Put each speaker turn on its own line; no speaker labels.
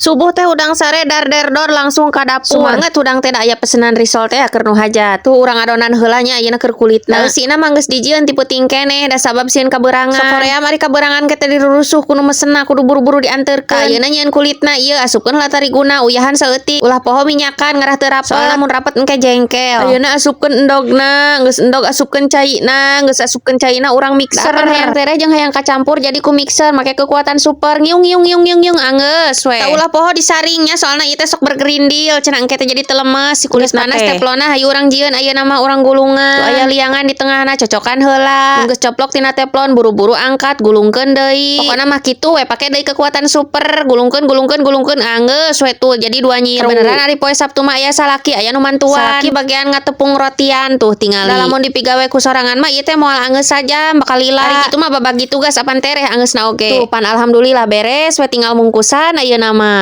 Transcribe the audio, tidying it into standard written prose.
Subuh teh hudang sare, dar der dor langsung ka dapur. Sumanget hudang teh, da aya pesenan risol teh keur nu hajat. Tuh, urang adonan heula nya ayeuna keur kulitna. Eusina mah geus dijieun ti peuting keneh, da sabab sieun kabeurangan. Sok hoream ari kabeurangan ke teh dirurusuh ku nu mesenna, kudu buru-buru dianterkeun. Ayeuna nyieun kulitna ieu, asupkeun heula tariguna, uyahan saeutik. Ulah poho minyakan, ngarah teu rapet. Soalna mun rapet engke jengkel. Ayeuna asupkeun endogna, geus endog asupkeun caina, geus asupkeun caina urang mixer. Da hayang tereh jeung hayang kacampur, jadi ku mixer make kekuatan super, ngiung ngiung ngiung ngiung ngiung, anggeus we. Ulah poho disaringnya, soalna ieu teh sok bergerindil cenah, engke teh jadi teu lemes si kulit. Panas teplona, hayu urang jieun. Ayeuna mah urang gulungan. Tuh, aya liangan di tengahna, cocokan heula. Geus coplok tina teplon, buru-buru angkat, gulungkeun deui. Pokona mah kitu we, pake deui kekuatan super, gulungkeun, gulungkeun, gulungkeun, anggeus we tuh jadi dua nyiru. Beneran ari poe Sabtu mah aya salaki, aya nu mantuan. Salaki bagian ngatepung rotian tuh tingali. Da lamun dipigawe ku sorangan mah ieu teh moal anggeus sajam, bakal lila. Ari kitu mah babagi tugas apan tereh anggeusna oge. Tuh, pan alhamdulillah beres we, tinggal mungkusan ayeuna mah.